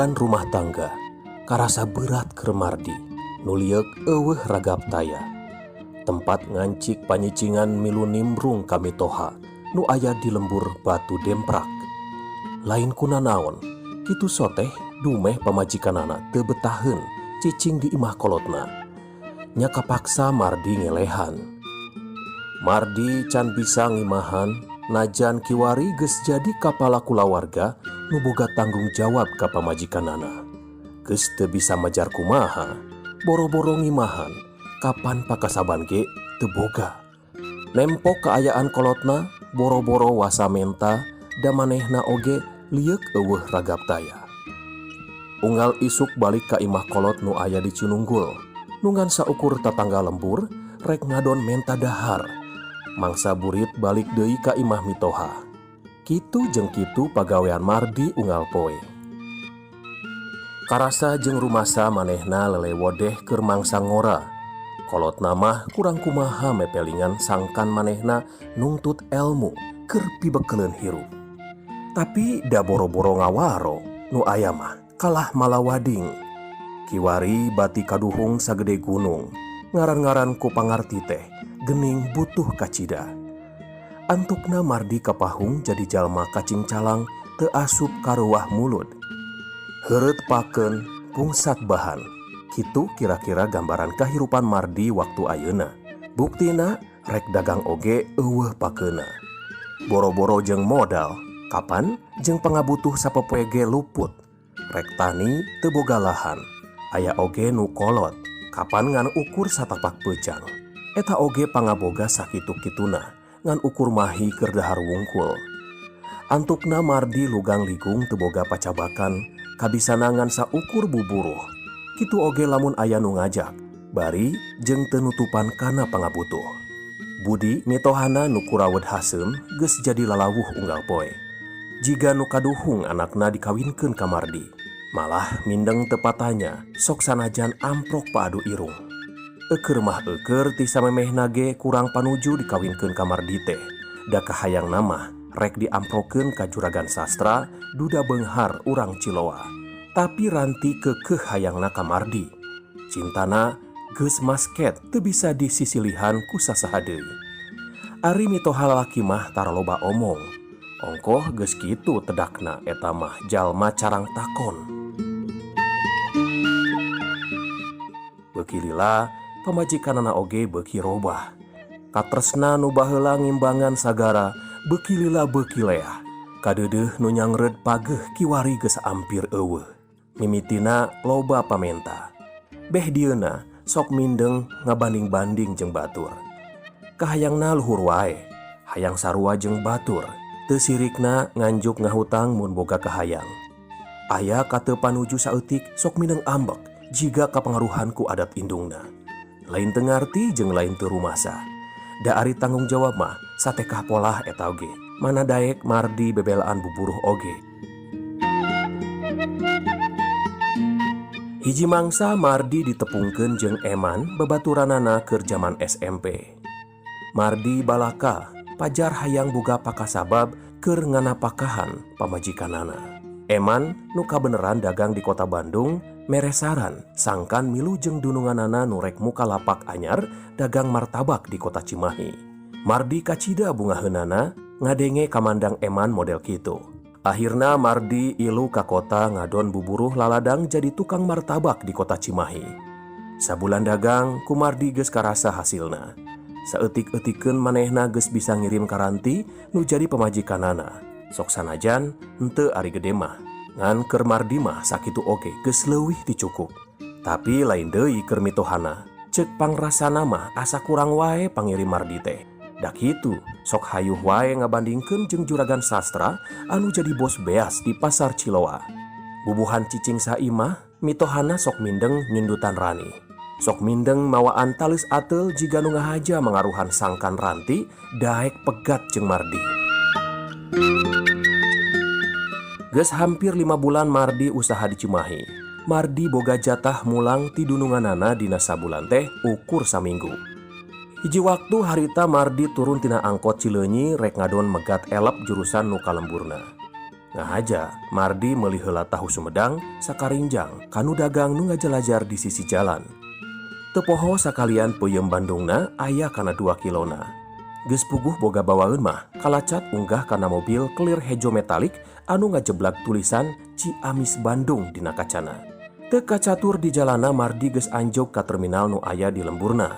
Beban rumah tangga karasa berat keur Mardi nu lieuk euweuh ragap taya. Tempat ngancik panyicingan milu nimbrung ka mitoha nu aya di lembur Batu Demprak. Lain kunanaon, kitu soteh dumeh pamajikanana teu betaheun cicing di imah kolotna. Nya kapaksa Mardi ngelehan. Mardi can bisa ngimahan najan kiwari geus jadi kapala kulawarga nu boga tanggung jawab ka pamajikanana. Geus teu bisa majar kumaha, boro-boro ngimahan, kapan pakasaban ge teu boga. Nempo kaayaan kolotna, boro-boro wasa menta, da manehna oge lieuk euweuh ragap taya. Unggal isuk balik ka imah kolot nu aya di Cinunggul, nu ngan saukur tatangga lembur rek ngadon menta dahar. Mangsa burit balik deui ka imah mitoha. Kitu jeung kitu pagawean Mardi unggal poe. Karasa jeung rumasa manehna lelewodeh keur mangsa ngora. Kolotna mah kurang kumaha mepelingan sangkan manehna nungtut elmu keur pibekeleun hirup. Tapi da boro-boro ngawaro, nu aya mah kalah malawading. Kiwari bati kaduhung sagede gunung, ngaran-ngaran ku pangarti teh gening butuh kacida. Antukna Mardi kapahung jadi jalma kacingcalang teu asup karuah mulut. Heureut pakeun pungsat bahan. Kitu kira-kira gambaran kahirupan Mardi waktu ayeuna. Buktina rek dagang oge euweuh pakeuna. Boro-boro jeung modal, kapan jeung pangabutuh sapopoe ge luput. Rek tani teu boga lahan, aya oge nu kolot, kapan ngan ukur satapak peucang. Eta oge pangaboga sakitu-kituna, ngan ukur mahi keur dahar wungkul. Antukna Mardi lugang ligung teu boga pacabakan, kabisana ngan saukur buburuh. Kitu oge lamun aya nu ngajak, bari jeung teu nutupan kana pangabutuh. Budi mitohana nu kurawed haseum geus jadi lalawuh unggal poe. Jiga nu kaduhung anakna dikawinkeun ka Mardi. Malah mindeng teu patanya, sok sanajan amprok paadu irung. Eukeur mah eukeur ti samemehna ge kurang panuju dikawinkeun ka Mardi teh. Da kahayangna mah rek diamprokeun ka juragan sastra duda beunghar urang Ciloa. Tapi Ranti keukeuh hayangna ka Mardi. Cintana geus masket teu bisa disisilihan ku sasaha deui. Ari mitoha lalaki mah tara loba omong. Ongkoh geus kitu tedakna eta mah jalma carang takon. Beuki lila pamajikanana oge beuki robah. Katresna nu baheula ngimbangan sagara beuki lila beuki leah. Kadeudeuh nu nyangreud pageuh kiwari geus ampir euweuh. Mimitina loba pamenta. Beh dieuna sok mindeng ngabanding-banding jeung batur. Kahayangna luhur wae, hayang sarua jeung batur. Teu sirikna nganjuk ngahutang mun boga kahayang. Aya kateu panuju saeutik sok mindeng ambek jiga kapangaruhan ku adat indungna. Lain teu ngarti jeung lain teu rumasa. Da ari tanggung jawab mah satekah polah eta oge. Mana daek Mardi bebelaan buburuh oge. Hiji mangsa Mardi ditepungkeun jeung Eman babaturanana keur jaman SMP. Mardi balaka pajar hayang boga pakasabab keur nganapakahan pamajikanana. Eman nu kabeneran dagang di kota Bandung mere saran sangkan milu jeung dununganana nu rek muka lapak anyar dagang martabak di kota Cimahi. Mardi kacida bungaheunana ngadenge kamandang Eman model kitu. Akhirna Mardi ilu ka kota ngadon buburuh laladang jadi tukang martabak di kota Cimahi. Sabulan dagang ku Mardi geus karasa hasilna. Saeutik-eutikeun manehna geus bisa ngirim ka Ranti nu jadi pamajikanana. Sok sanajan henteu ari gede mah. Ngan keur Mardi mah sakitu oge geus leuwih ti cukup. Tapi lain deui keur mitohana. Ceuk pangrasana mah asa kurang wae pangirim Mardi teh. Da kitu sok hayuh wae ngabandingkeun jeung juragan sastra anu jadi bos beas di pasar Ciloa. Bubuhan cicing saimah mitohana sok mindeng nyundutan Rani. Sok mindeng mawaan taleus ateul jiga nu ngahaja mangaruhan sangkan Ranti daek pegat jeung Mardi. Geus hampir 5 bulan Mardi usaha di Cimahi. Mardi boga jatah mulang ti dununganana dina sabulan teh ukur saminggu. Hiji waktu harita Mardi turun tina angkot Cileunyi rek ngadon megat elep jurusan nu kalemburna. Ngahaja, Mardi meuli heula tahu Sumedang sakarinjang ka nu dagang nu ngajelajar di sisi jalan. Teu poho sakalian peuyeum Bandungna aya kana 2 kilona. Geus puguh boga bawaeun mah, kalacat unggah kana mobil kelir hejo metalik anu ngajeblag tulisan Ciamis Bandung dina kacana. Teu kacatur di jalana Mardi geus anjog ka terminal nu aya di lemburna.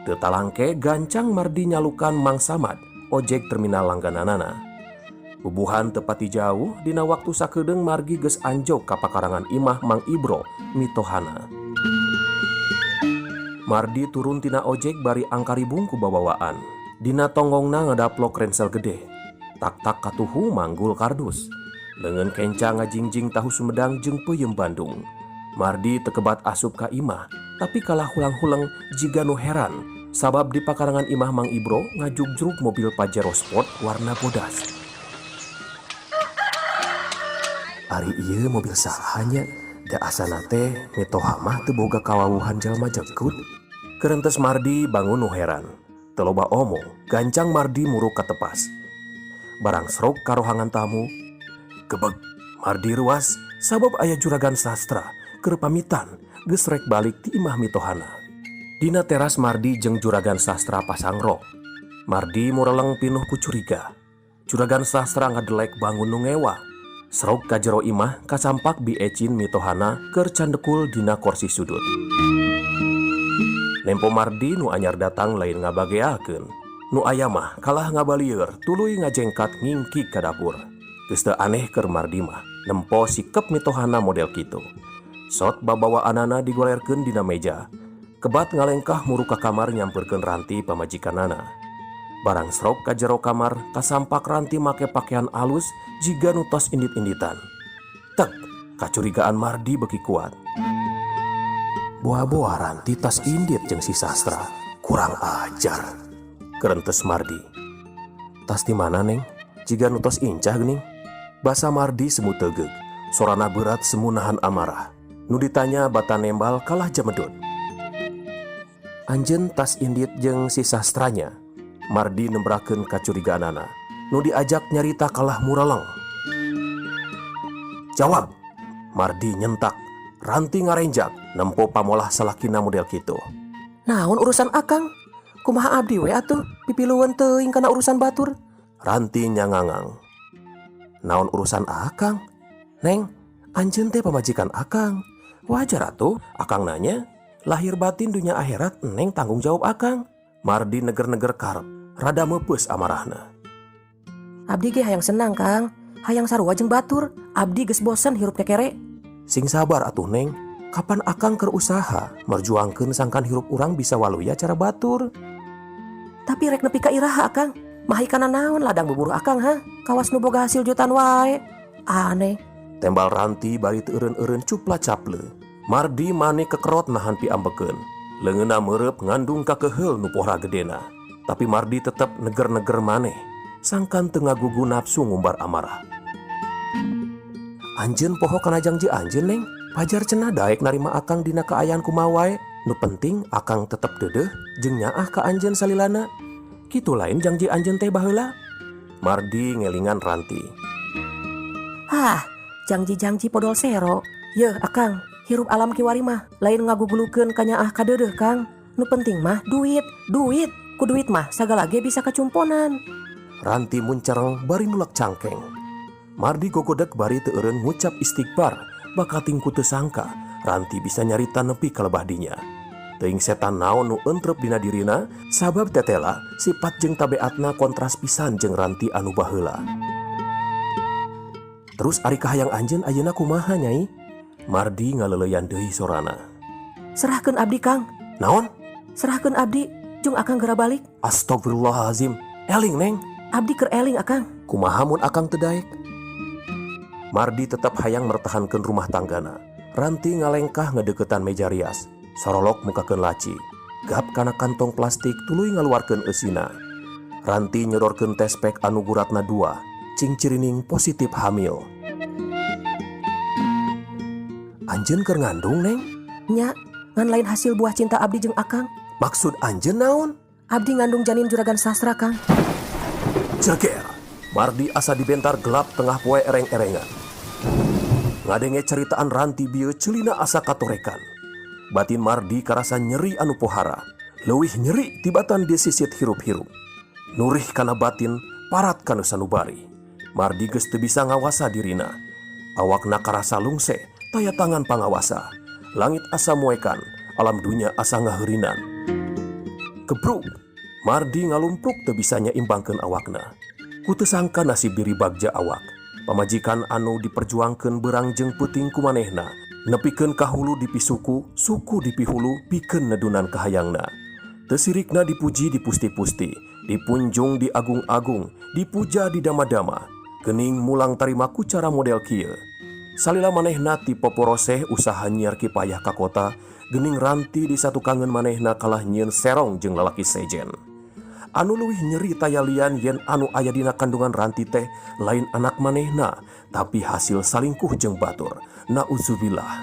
Teu talangke gancang Mardi nyalukan Mang Samad, ojek terminal langgananana. Bubuhan teu pati jauh dina waktu sakedeung Margi geus anjog ka pakarangan imah Mang Ibro mitohana. Mardi turun tina ojek bari angkaribung ku babawaan. Dina tonggongna ngadaplok rensel gede. Tak-tak katuhu manggul kardus. Leungeun kenca ngajingjing tahu Sumedang jeung peuyeum Bandung. Mardi teu kebat asup ka imah, tapi kalah hulang-huleng jiga nu heran sabab di pakarangan imah Mang Ibro ngajugjrug mobil Pajero Sport warna bodas. Ari ieu mobil saha nya? Da asana teh mitoha mah teu boga kawawuhan jalma jegud. Kerentes Mardi bangun nu heran. Teu loba omong, gancang Mardi muruk ka tepas. Barang srok ka rohangan tamu, gebeg Mardi ruas sabab aya juragan sastra keur pamitan geus rek balik ti imah mitohana. Dina teras Mardi jeung juragan sastra pasangrok. Mardi mureleng pinuh ku curiga. Juragan sastra ngadelek bangun nu ngewa. Srok ka jero imah kasampak bi ecin mitohana keur candekul dina korsi sudut. Nempo Mardi nu anyar datang lain ngabageakeun. Nu aya mah kalah ngabalieur tuluy ngajengkat ngingkik ka dapur. Geus teu aneh keur Mardi mah nempo sikep mitohana model kitu. Sot babawaanana digolerkeun dina meja. Kebat ngalengkah muruk ka kamar nyamperkeun Ranti pamajikanana. Barang srok ka jero kamar kasampak Ranti make pakaian alus jiga nu tos indit-inditan. Tek, kacurigaan Mardi beuki kuat. Boa-boa Ranti tas indit jeung si sastra. Kurang ajar. Kerentes Mardi. Tas di mana neng? Jiga nu tos incah geuning. Basa Mardi semu tegeug. Sorana berat semu nahan amarah. Nu ditanya bata nembal kalah jamedut. Anjeun tas indit jeung si sastranya. Mardi nembrakeun kacurigaanana. Nu diajak nyarita kalah mureleng. Jawab. Mardi nyentak. Ranti ngarenjak nempo pamolah salakina model kitu. Naon urusan akang? Kumaha abdi we atuh pipilueun teuing kana urusan batur. Ranti nyangangang. Naon urusan akang? Neng, anjeun teh pamajikan akang. Wajar atuh akang nanya. Lahir batin dunia akhirat neng tanggung jawab akang. Mardi neger-neger karep, rada meupeus amarahna. Abdi ge hayang senang Kang, hayang sarua jeung batur. Abdi geus bosen hirup kekere. Sing sabar atuh neng, kapan akang keur usaha merjuangkeun sangkan hirup urang bisa waluya cara batur. Tapi rek nepi ka iraha akang, mahi kana naon ladang buburuh akang ha? Kawas nu boga hasil jutaan wae. Aneh. Tembal Ranti bari teu eureun-eureun cupla caple. Mardi mane kekerot nahan piambekeun. Leungeunna meureup ngandung kakeheul nu pohra gedena. Tapi Mardi tetep neger-neger maneh. Sangkan teu ngagugu nafsu ngumbar amarah. Anjeun poho kana jangji anjeun neng. Pajar cenah daek narima akang dina kaayaan kumaha wae. Nu penting akang tetep deudeuh jeung nyaah ka anjeun salilana. Kitu lain jangji anjeun teh baheula. Mardi ngelingan Ranti. Hah, jangji-jangji podol sero. Yeuh akang, hirup alam kiwari mah lain ngagugulukeun ka nyaah ka deudeuh Kang. Nu penting mah duit, duit. Ku duit mah sagala ge bisa kacumponan. Ranti muncereng bari nulak cangkeng. Mardi gogodeg bari teu eureun ngucap istighfar, bakating ku teu sangka Ranti bisa nyarita nepi ka lebah dinya. Teuing setan naon nu entrep dina dirina sabab tetela sifat jeung tabeatna kontras pisan jeung Ranti anu baheula. Terus ari kahayang anjeun ayeuna kumaha nyai? Mardi ngaleuleyan deui sorana. Serahkeun abdi Kang. Naon? Serahkeun abdi, jung akang geura balik. Astagfirullahalazim. Eling neng. Abdi keur eling akang. Kumaha mun akang teu daek? Mardi tetap hayang mertahankeun rumah tanggana. Ranti ngalengkah ngedeketan meja rias. Sorolok mukakeun laci. Gap kana kantong plastik tuluy ngaluarkeun eusina. Ranti nyodorkeun tespek anu guratna 2, cingcirining positif hamil. Anjeun keur ngandung neng? Nya, ngan lain hasil buah cinta abdi jeung akang. Maksud anjeun naon? Abdi ngandung janin juragan sastra Kang. Jeger. Mardi asa dibentar gelap tengah poe ereng-erengan. Ngadenge ceritaan Ranti bieu ceulina asa katorekan. Batin Mardi karasa nyeri anu pohara. Leuwih nyeri tibatan disisit hirup-hirup. Nurih kana batin, parat kana sanubari. Mardi geus teu bisa ngawasa dirina. Awakna karasa lungse, taya tangan pangawasa. Langit asa moekan, alam dunya asa ngaheurinan. Kebruk, Mardi ngalumpruk teu bisa nyaimbangkeun awakna. Ku teu sangka nasib diri bagja awak. Pamajikan anu diperjuangkeun beurang jeung peuting ku manehna. Nepikeun ka hulu dipisuku, suku dipihulu, pikeun nedunan kahayangna. Teu sirikna dipuji dipusti-pusti, dipunjung diagung-agung, dipuja didama-dama. Geuning mulang tarima ku cara model kieu. Salila manehna ti poporoseh usaha nyiar kipayah ka kota, geuning Ranti disatukangeun manehna kalah nyieun serong jeung lalaki sejen. Anu leuwih nyeri taya lian yen anu aya dina kandungan Ranti teh lain anak manehna, tapi hasil salingkuh jeung batur. Nauzubillah.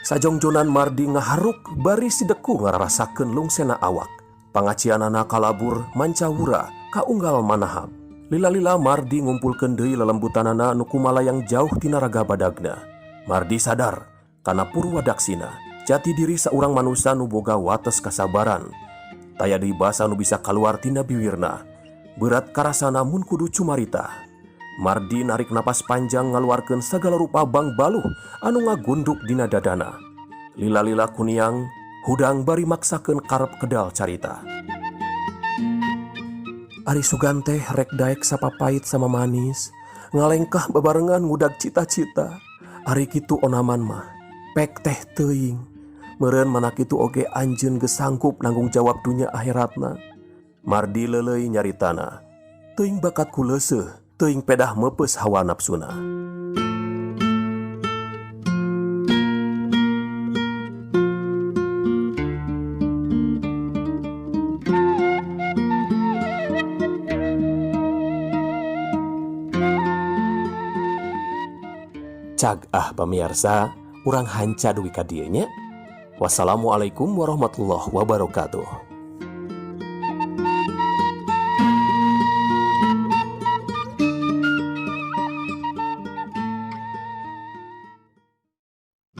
Sajongjonan Mardi ngaharuk bari sideku ngararasakeun lungsena awak. Pangacianana kalabur mancawura kaunggal manahab. Lila-lila Mardi ngumpulkeun deui lelembutanana nu kumalayang jauh tina raga badagna. Mardi sadar kana purwadaksina, jati diri saurang manusa nu boga wates kasabaran. Taya deui basa nu bisa kaluar tina biwirna. Berat karasana mun kudu cumarita. Mardi narik napas panjang ngaluarkeun sagala rupa bangbaluh anu ngagunduk dina dadana. Lila-lila kuniang, hudang bari maksakeun karep kedal carita. Ari sugan teh rek daek sapapait sama manis, ngalengkah bebarengan ngudag cita-cita. Ari kitu onaman mah, pek teh teuing. Meureun mana kitu oge anjeun geus sanggup nanggung jawab dunya akhiratna. Mardi leuleuy nyaritana. Teuing bakat ku leuseuh, teuing pedah meupeus hawa nafsuna. Cag ah pamiarsa, urang hanca dugi ka dieu nya. Wassalamualaikum warahmatullahi wabarakatuh.